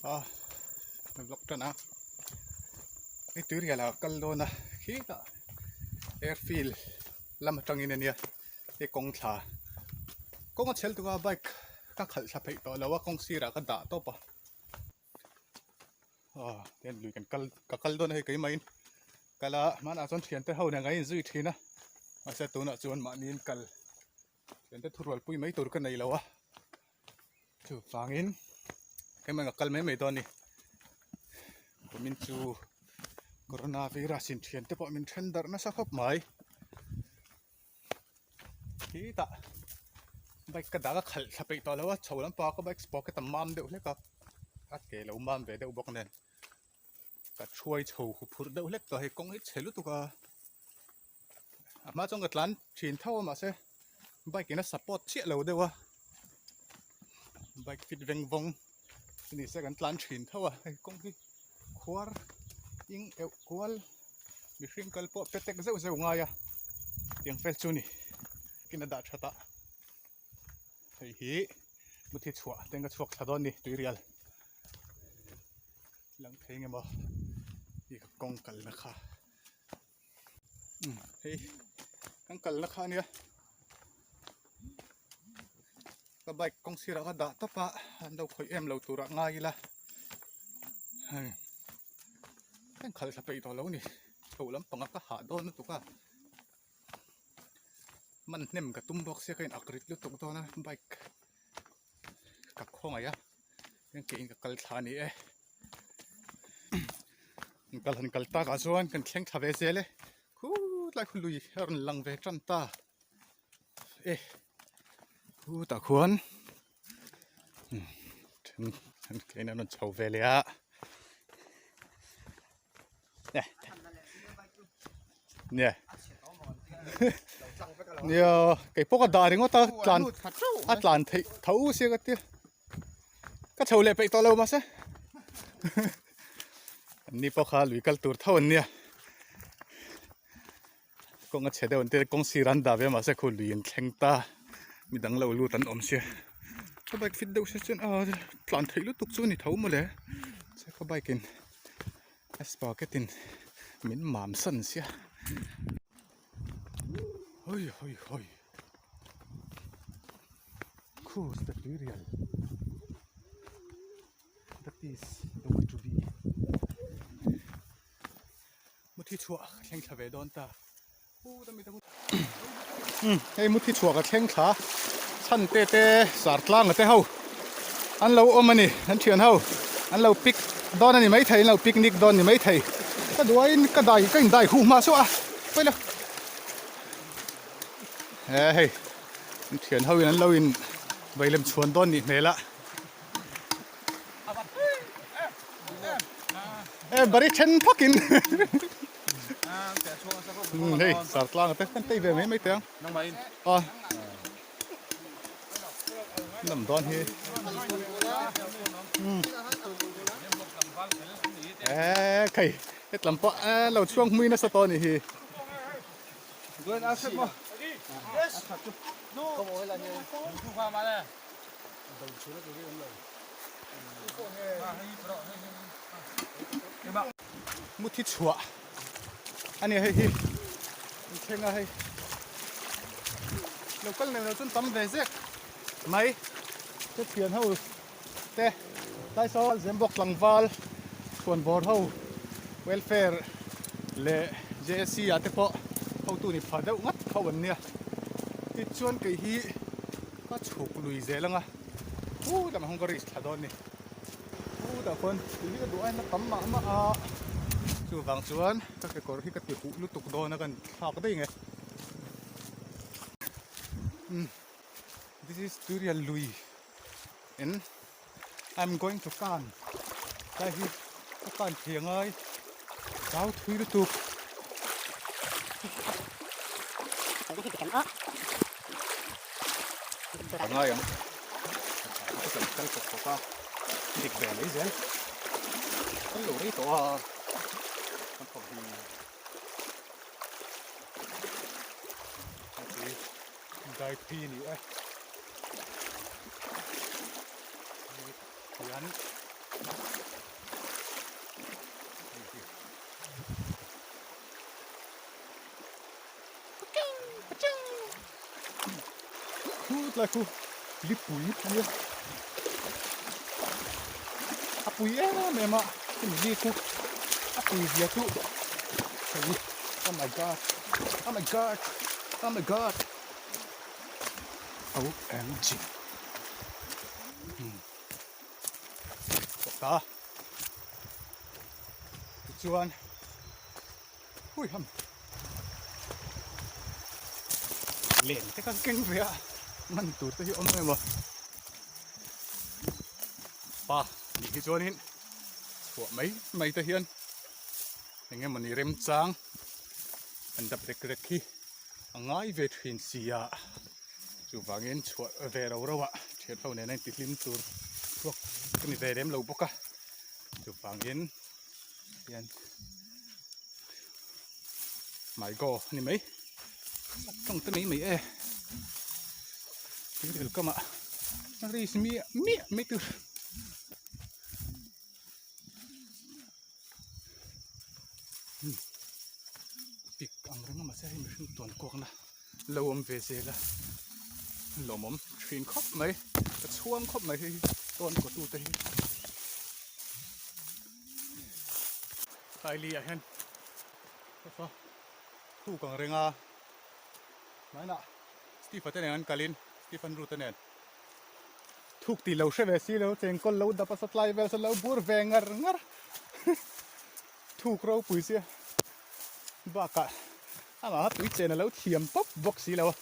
A vlog tan a hei tuirial ah ka kal dawn a khitah airfield lam atangin ania hei kawng thla kawng a chhel tuk a bike ka khalh thla theih tawh lo a kawng sirah ka dah tawp a aw tihian lui kan kal ka kal dawn a hei keimah in kal a hmanah chuan thiante ho nen kan inzui thin a mahse tunah chuan mahniin kal Thiante thurualpui mai tur ka nei lo a, chuvangin keimah ka kal mai mai dawn a ni. Kumin chu corona virus in thiante pawh min then darh nasa khawp mai. Khitah bike ka dah ka khalh thla peih tawh lo a, chho lampang ah ka bike pocket a mam deuh hlek a, a ke lo mam ve deuh bawk nen ka thuai chho huphurh deuh hlek tawh hei kawng hi chhe lutuk a. A hma chuan ka tlan thin tho a mahse bike in a support chiah lo deuh a bike fit veng vawng chu ni se kan tlan thin tho a hei kawng hi khuar ing euh kual mihring kal pawh pe tek zeuh zeuh ngai a tiang vel chu ni kin a dah that a hei hi muthi chhuah te ka chhuak thla dawn a ni tuirial lang thei nge maw ih ka kawng kalna kha. Hei kan kalna kha ania ka bike kawng sirah ka dah tawp a an lo khawih em lo turah ngai ila hei ka inkhalh thla peih tawh lo a ni chho lampang a ka hah dawn lutuk a man hnem ka tum bawk sia ka in ak rit lutuk dawn a bike ka khawngaih a engke in ka kal thla a ni e. Kal han kal takah chuan kan thleng thla ve zel e khutlai khu lui a rawn lang ve tan ta e khutah khuan then an kein an rawn chho ve leh a nia nia kei pawh ka dah ringawt a tlan a tlan theih tho sia ka tia ka chho leh peih tawh lo mahse an ni pawh kha lui kal tur tho an nia kawng a chhe deuh an tia kawng sir an dah ve mahse khu lui an thleng ta midang lo lut an awm sia ka bike fit deuh se chuan a tlan theih lutuk chu a ni tho mawle ka bike in a sprocket in min mam san sia hawi hawi hawi khu step tui rial that is the way to be muthi chhuah ka thleng thla ve dawn ta hei muthi chhuah ka thleng thla chhan te te sar tlang a te ho an lo awm a ni an thian ho an lo pick dawn a ni maithei an lo picnic dawn a ni maithei ka duaiin ka dai ka indai huh hma suah a pawi lo he hei an thian ho in an lo in vailem chhuan dawn nih hmel a e bari then phakin hei sar tlang te kan tei ve mai mai teh ang a lam dawn hi e khai hetlam pawh e lo chhuang hmui nasa tawh a nih hi. Muthi chhuah a ni hei hi an thleng a hei lo kal nei lo chuan tam ve zek mai te thian ho te tlai saw zem bawk tlangval chhuanvawr ho welfare leh J_S_C ah te pawh hotu ni pha deuh ngat ho an nia tichuan kei hi ka chhuk lui zel ang a hu lamah hung ka risk thla dawn a ni chutah khuan tui hi ka duh ain a tam mah mah a chuvang chuan ka kekawr hi ka ti huh lutuk dawn a ka thlak daih nge umm this is tuirial lui and I am going to kan tlai hi ka kan thei angai zau thui lutuk. Ka ngai ang ka kan kal kawp kawp a dik ve mai zel kal lo rei tawh a kan thawk hi dai phi ni e hian. Khu tlai khu lipui a nia a pui em em a hemi li khu a pui zia chu hei oh my god oh my god oh my god OMG hmm ta tichuan Hui ham len te kan keng ve a man tur te hi awm emaw pa nih hi chuanin chhuah mai mai te hian eng emawni remchang an dap rek rek hi a ngai ve thin si a chuvangin chhuah ve ro ro ah thian ho nena intihlim tur chhuak ka ni ve lem lo bawk a chuvangin hian my go ani mai tawng te mai mai e thil kam ah risk miah miah mai tur pik ang reng a mahse hei mihring tuan kuak na lo awm ve zel a lawmawm thin khawp mai ka chhuang khawp mai hei tawn kaw tute hi. Tlaili ah hian saw thuk ang reng a hmainah Steve-a te nen an kalin Stephen Root-a nen thuk tih lo hre ve si lo chengkawl lo dap a saw tlai vel saw lo bur ve ngar ngar thuk ropui sia bakah amah kha tui chen a lo thiam tawp bawk si lo a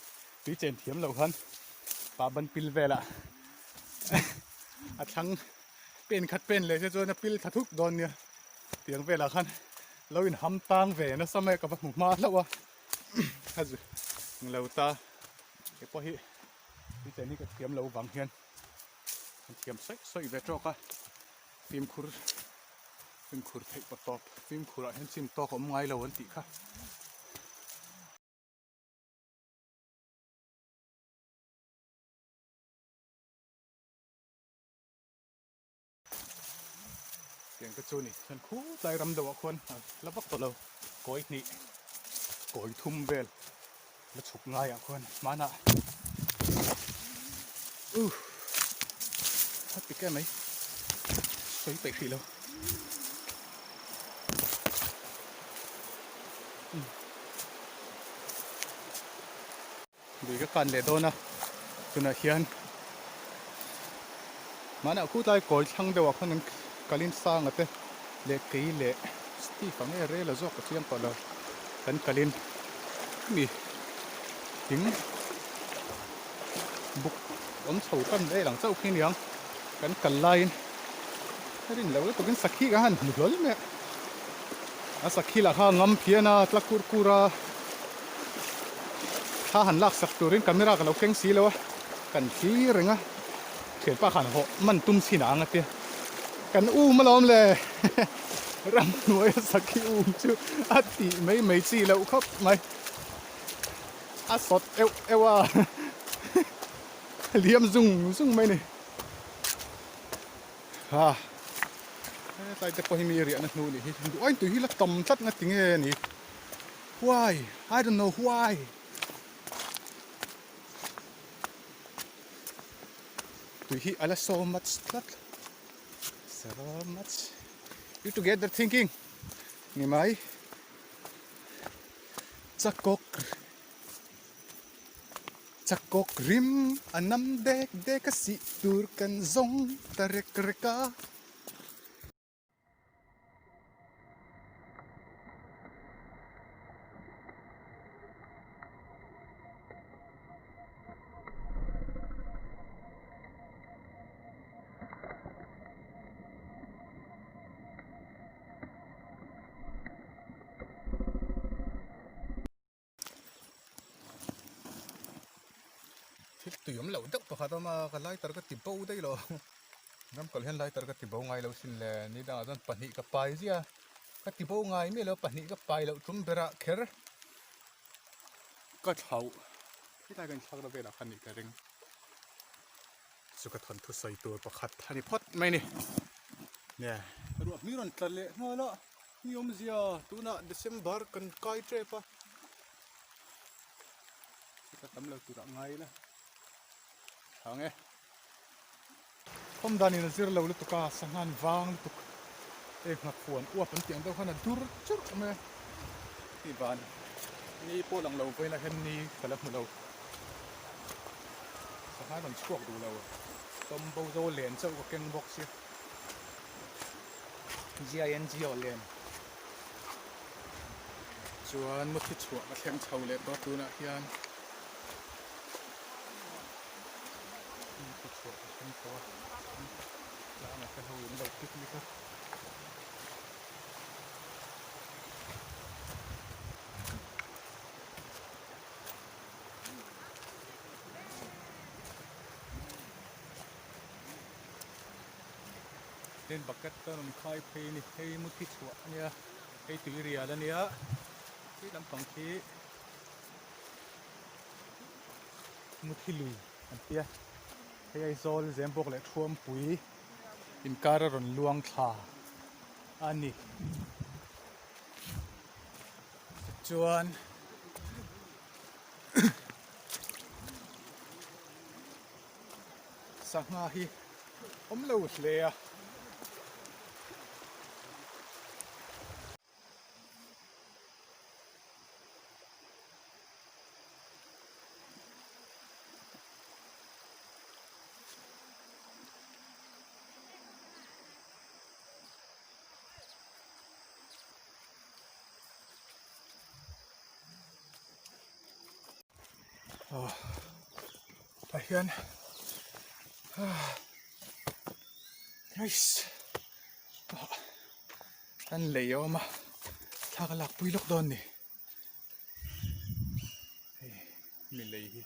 tui chen thiam loh khan pa ban pil velah a thlang. Pen khat pen leh se chuan a pil thla thuk dawn nia tiang velah khan lo in ham tang ve nasa mai a ka va hmu hma hlauh a a zu lo ta hei pawh hi tuichen hi ka thiam lo vang hian an thiam sawi sawi ve tawk a fimkhur fimkhur theih pawh tawp fimkhur ah hian chin tawk a awm ngai lo an tih kha. Tiang te chu ni chuan khu tlai ram deuh ah khuan la vak tawh lo kawi hnih kawi thum vel la chhuk ngai ah khuan hmanah uh a ti ke mai sawi peih hrih lo Lui ka kan leh dawn a tunah hian mahna khutlai kawi thlang deuh ah khawn an kalin sanga te leh kei leh Steve ang nge rel a zawk ka chiang tawh lo kan kalin hemi thing buk awm chho tan vel ang chauh khi aniang kan kal laiin a rin loh lutuk in sakhi ka han hmu hlawl mai a a sakhi lah kha a ngam phian a tla kur kur a. Thla han lak sak turin camera ka lo keng si lo a, kan thlir reng a, thianpa khan hawh man tum chin ang a tia, kan um alawm le ramhnuai a sakhi um chu a tih mai mai chi loh khawp mai, a sawt euh euh a liam zung zung mai a ni. Ha hetlai te pawh hi mi riahna hnu a nih hi, duh aiin tui hi la tam tlat nga ti nge a ni. Why? I don't know why. Tui hi ala so much tlat. So much. You together thinking. Ni mai. Chakok. Chakok rim anam dek dek a sih tur kan zawng ta rek rek a. Thil tui awm loh deuh pakhat a awm a ka lighter ka ti bo daih lo ram kal hian lighter ka ti bo ngai lo sin le ni dangah chuan pahnih ka pai zia ka ti bo ngai miah lo pahnih ka pai loh tum berah kher ka thlauh helai kan thlak na velah khan nih ka ring chu ka thawnthu sawi tur pakhat a ni phawt mai a ni. Nge ruah hming rawn tla leh nghal a ni awmzia tunah December kan kai tep a ka tam lo turah ngai ila tha nge khawm dan in a zir lo lutuk a sangha an vang lutuk heng nghakfuan uap an tih ang deuh khan a dur churh mai a hei van ni pawh lang lo vawiin ah hian ni ka la hmu lo sangha an rawn chhuak duh lo tawm bo zo len chauh ka keng bawk sia G-I-N-G aw len chuan muthi chhuah ka thleng chho leh tawh tunah hian muthi chhuah ka thleng chho a tlangah te ho in lo picnic a. Tin bucket te rawn khai phei a ni hei muthi chhuah a nia hei tui rial a nia khi lampang khi muthi lui an tia hei Aizawl Zembawk leh Thuampui inkar a rawn luang thla a ni tichuan. Sangha hi awm lo hle a. Aw tah hian eiss an lei a awm a thla ka lak pui lawk dawn a ni hei mi lei hi.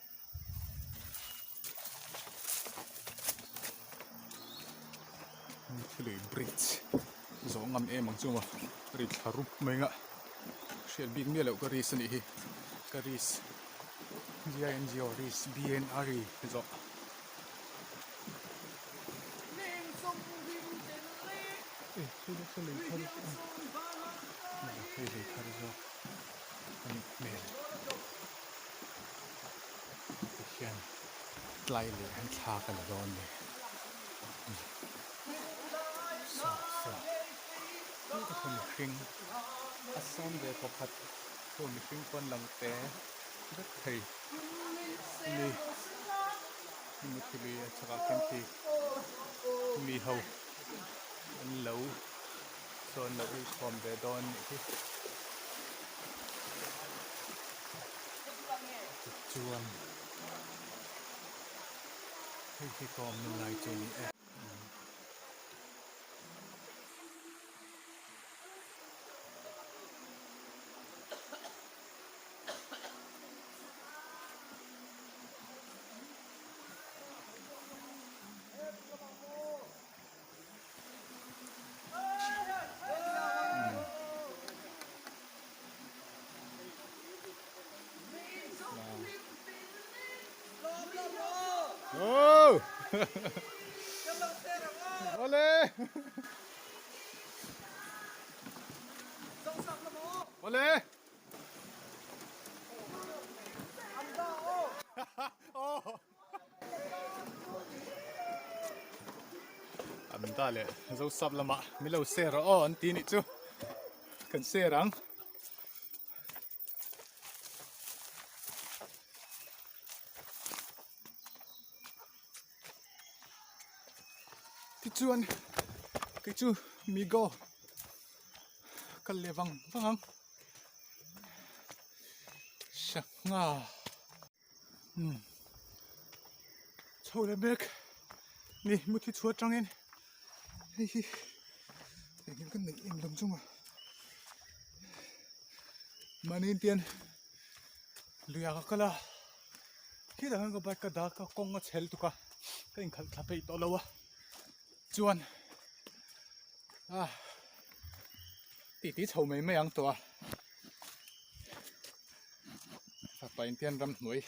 Thilui bridge zawh ngam em ang chu maw ri thla rup mai ang a hriat bik miah loh ka risk a nih hi ka risk G-I-N-G-O risk B-N-R-E zawh. Hei lei thar zawk a nih hmel. Tihian tlai leh an thla ka la dawn ni. Saw saw ka thu mihring a sawm ve pakhat thu mihring pawn lang te vek thei ni muthilui a chhakah khian khi mi ho an lo sawn lo inkhawm ve dawn nih hi. Tichuan hei hi ka awmna lai chu a ni e. Oh! Ole! Ole! Oh! An ta leh Zosap lamah min lo share rawh aw an ti nih chu kan share ang. Tichuan kei chu migo kal leh vang vang ang sangha. Umm chho leh mek ni muthi chhuat atangin hei hi engkim kan neih em lam chunga mahni intian luiah ka kal a khitah khan ka bike ka dah a ka kawng a chhel tuk a ka inkhalh thla peih tawh lo a chuan ah titi chho mai mai ang tawh a. Fapa in tian ramhnuai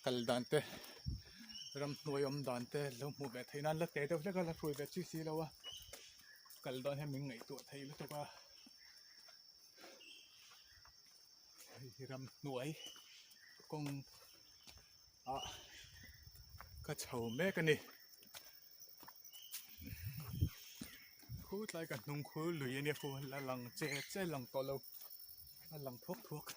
kal dan te ramhnuai awm dan te lo hmuh ve theih nan la te deuh hlek a la hruai ve chi si lo a. Kal dawn hian min ngaihtuah thei lutuk a, hei hi ramhnuai kawng ah ka chho mek a ni. Khu tlai ka hnung khu lui a nia khu la lang che che lang tawh lo a lang thuak thuak.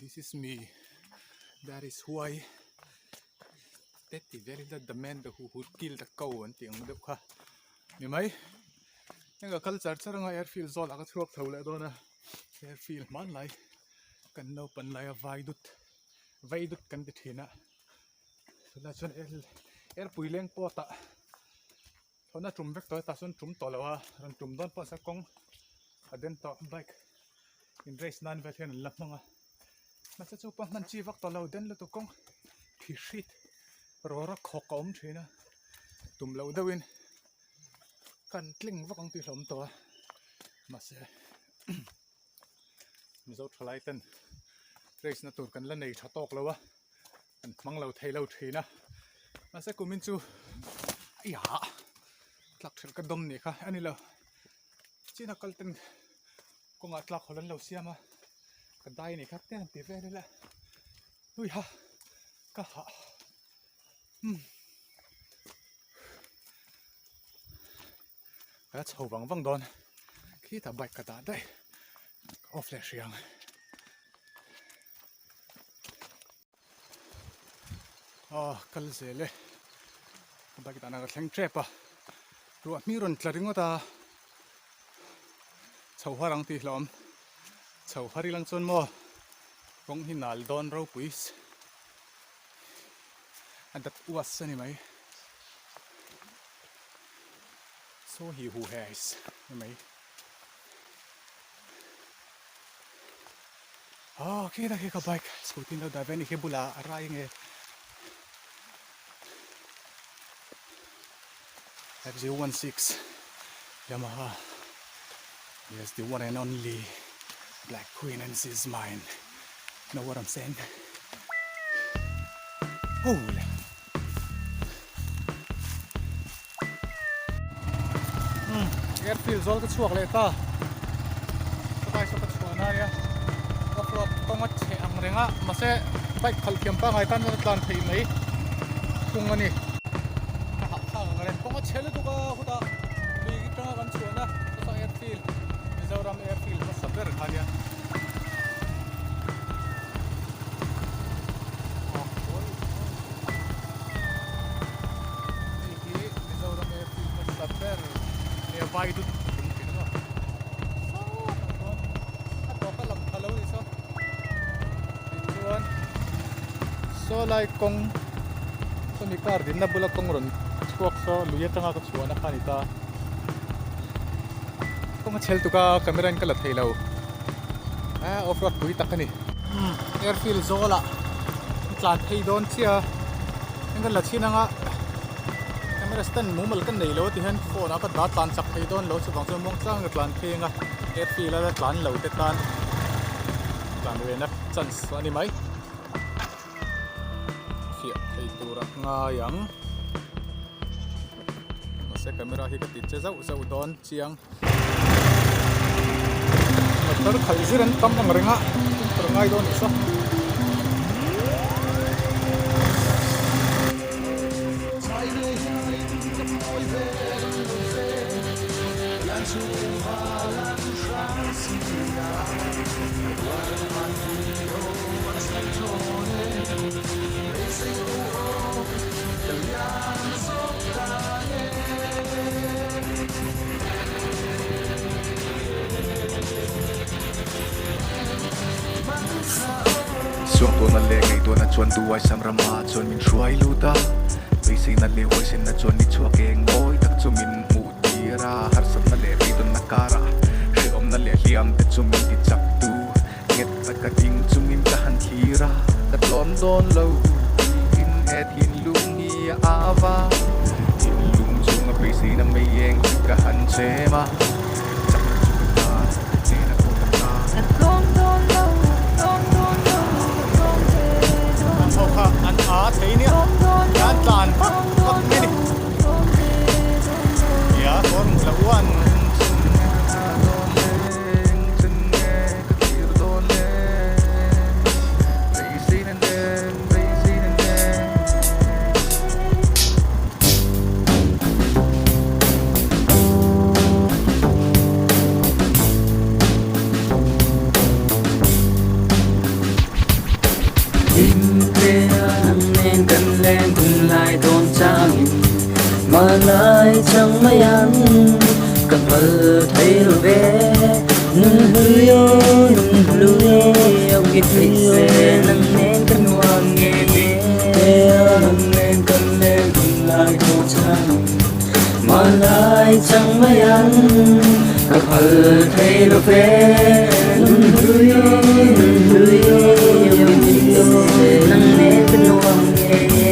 This is me that is why te ti vel ila the man the who who kill the cow an tih ang deuh kha ni mai heng ka kal char char anga airfield zawlah ka chhuak tho leh dawn a airfield hmanlai kan naupan laia vai dut vai dut kan ti thin a tunah chuan airpui leng pawt ah. Thawhna tum vek tawh tah chuan tum tawh lo a rawn tum dawn pawh chuan kawng a den tawh bike in race nan vel hian an la hmang a mahse chu pawh hman chi vak tawh lo den lutuk kawng thi hrit rawra khawk a awm thin a tum loh deuhin kan tling vak ang tih hlawm tawh a mahse mizo thalai ten race na tur kan la nei tha tawk lo a. An hmang lo thei lo thin a mahse kumin chu aiah tlak thelh ka dawm nih kha a ni lo china kal ten kawngah tlak hawl an lo siam a ka dai nih kha te an ti vel ila ui ha ka hah umm ka la chho vang vang dawn khitah bike ka dah daih ka off leh hrih ang. Aw kal zel e ka bike dahna ka thleng tep a ruah hming rawn tla ringawt a chho har ang tih hlawm chho har ilang chuan maw kawng hi nal dawn ropui a dat uas a ni mai saw hi hu has ni mai. Aw khi ta khi ka bike scooty lo dah ve a ni khi bulah a rai nge FZ16 Yamaha yes the one and only black queen and she's mine know what I'm saying oh Airfield zawl ka chhuak leh ta khawlai saw ka chhuah nai a off road kawng a chhe ang reng a mahse bike khalh thiam pangngai tan chuan a tlan theih mai thung a ni a hahthlak ang reng kawng a chhe lutuk a hutah lui atanga kan chhuahna saw airfield Mizoram airfield hmasa ber kha nia. Hei hi Mizoram airfield hmasa ber nia vai dut tum thin a maw sawtah chuan a tawp a lang pha lo ni saw tichuan saw lai kawng sawmi car dinna bula kawng rawn chhuak saw lui atanga ka chhuahna kha a ni ta kawng a chhel tuk a camera in ka la thei lo ah off road pui tak a ni airfield zawlah an tlan phei dawn chiah a eng kan la chhin anga camera stand mumal ka nei lo a ti hian phone ah ka dah tlan chak thei dawn lo chuvang chuan muang tlang ka tlan phei anga airfield a la tlan lo te tan tlan ve na chance a ni mai fiah thei tur a ngai ang mahse camera hi ka ti che zauh zauh dawn chiang motor khalh zir an tam ang reng a motor ngai dawn nisa. Suangtuahna leh ngaihtuahna chuan duai sam rama chuan min hruai lut a, beiseina leh huaisenna chuan ni chhuak eng mawi tak chu min hmuh tir a, harsatna leh beidawnna karah hrehawmna leh hliam te chu min ti chak tu. Nghet taka ding chungin ka han thlir a, ka tlawm dawn lo tiin he thinlung hi a au a. Thinlung chunga beiseina mei eng chu ka han chhem a, chakna chu ka ta, hnehna pawh ka ta. Ka tlawm dawn lo, tlawm dawn lo. kan leng hun lai dawn changin Hmanlai chang mai ang ka phal thei lo ve Nun hlui aw nun hlui au ki theih se nang nen ka nuam nge nge Nang nen kan leng hun lai dawn changin Hmanlai chang mai ang ka phal thei lo ve Nun hlui aw nun hlui au ki theih se nang nen ka nuam nge nge.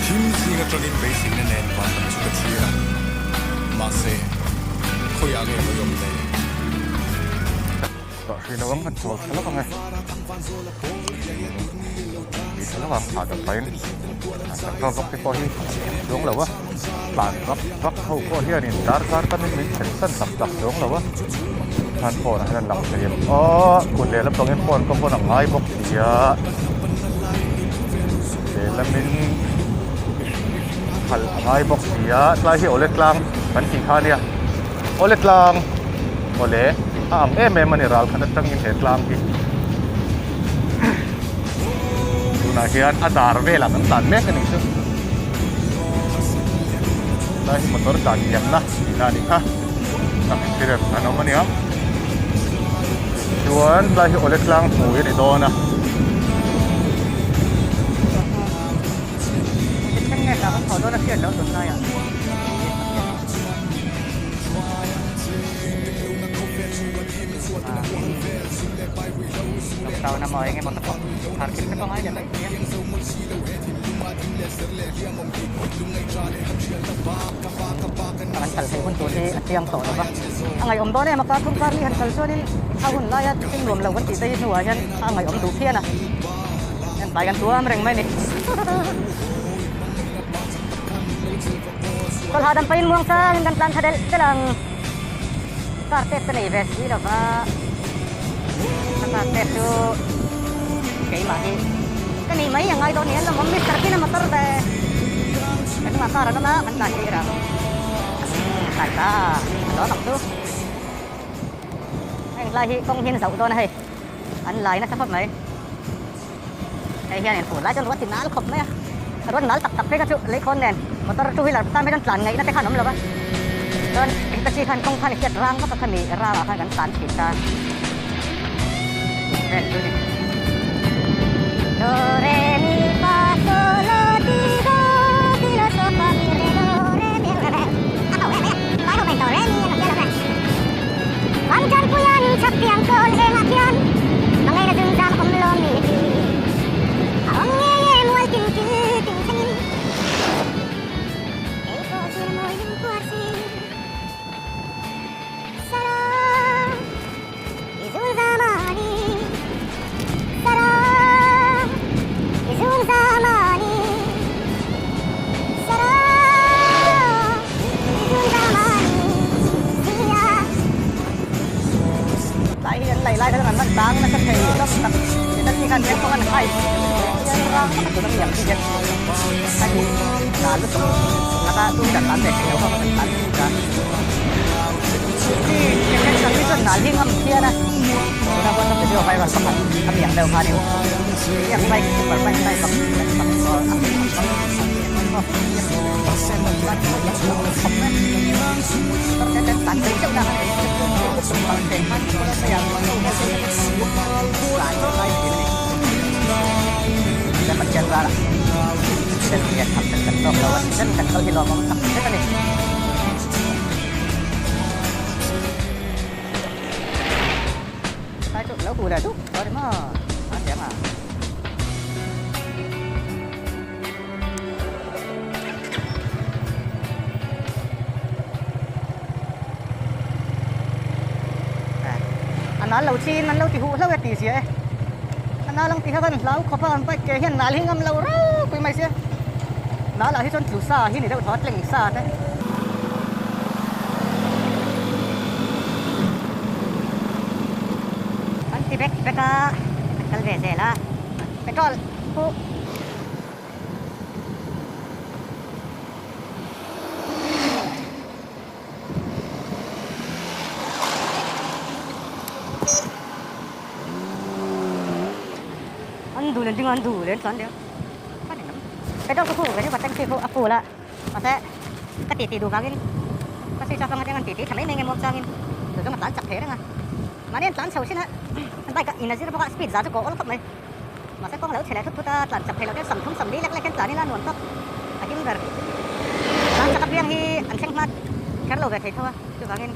Thim zing atangin beiseina nen van lam chu ka thlir a, mahse, khawiah nge hawi awm le? Tah hrih lo ang kan chawl tha lawk ang e. Ni tha lawk ang hahdam pahin kan tlawm vak te pawh hi chuang lo a, tlan vak vak ho pawh hianin darkar tamin min thlen san tak tak chuang lo a, khan phone ah hian an lang thei em aw kut lehlam pangin phone ka hawn a ngai bawk si a, lehlamin khalh a ngai bawk si a, tlai hi awle tlang kan tih kha a nia. Awle tlang awle a ang em em a ni ral khat atangin he tlang hi tunah hian a dar velah kan tlan mek a nih chu lai hi motor tlan liamna tihna a nih kha accident an awm a nia chuan lai hi awle tlang hmui a ni dawn a. Lockdown emaw eng emaw te pawh thar thil te pawh ngai leh mai thei a. Kan kal theih hun tur hi a chiang tawh lo va, a ngaihawm dawn em a kar thum kar ni han kal chuanin a hun laia thil nuam lo kan tih te hi hnuah hian a ngaihawm duh phian a. Hmai kan tuam reng mai a ni. Chawlhah dam pahin muang changin kan tlan tha delh delh ang. Car test ka nei ve si lo va, ka car test chu keimah hi ka nei mai a ngai dawn ni an lawm awm Mister Pin a motor ve. Ka hnungah car an awm a, kan tlan tir ang. Tlai ta a lawm ang chu. Heng lai hi kawng hian zauh dawn a hei, an lai nasa khawp mai. Hei hian in fur lai chuan ruat ti nal khawp mai a, ruat nal tak tak phei kha chu leikhawn nen motor two wheeler tan phei chuan tlan ngaihna te khan awm lo va, chuan taxi khan kawng khan i hriat rang vak a khami rangah khan kan tlan thin ta vel chu ni. Do re mi fa sol la ti do ti la so fa mi re do re mi re re a ho em em vai ho men do re mi a lo re Van chan puian chak piang kawl engah khian Mangaina zun zam awm lawm ni ti A awm nge nge mual tin kil tin thlengin Kei pawh zir mawi lung kuar si Sara i zun zam a ni Sara i zun zam a ni Sara i zun zam a ni Sia. Tlai hi an lei lai kha chuan an van tang nasa thei hlawm tak ti ta chi khan eng pawh an hai hian rang tak a tun a mi ang chi hian a ni ta lutuk laka tu hi kan tlan ve thei lo kha kan tlan thei ta. Chi connection hi chuan nal hi ngam phian a, tuna WhatsApp video viral pakhat a mi ang deuh khanin heng bike super bike type ang kan chak A nal lo chin an lo ti huh hlauh e tih zia e. A nal ang tih kha kan hlau khawp a, an bike ke hian nal hi ngam lo rau pui mai sia. Nal ah hi chuan tlu sa hi ni deuh tho a, tleng sa te. An ti vek vek a, an kal ve zel a, petrol pawh. An duh len ding a an duh len chuan deuh petrol ka khu ve ni tanki khu a full a mahse ka titi duh vangin ka switch off anga chang an titi tha mai mai nge muang changin chu zawng a tlan chak thei reng a mahni an tlan chho sin a bike a in a zir bawk a speed za chu kaw awl khawp mai. Mahse kawng lo chhe leh thut thut a, tlan chak thei lo te samthum samli lek lek hian tlan ila nuam tawk a him ber. Tlan chak apiang hi an thleng hma kher lo ve thei tho a, chuvangin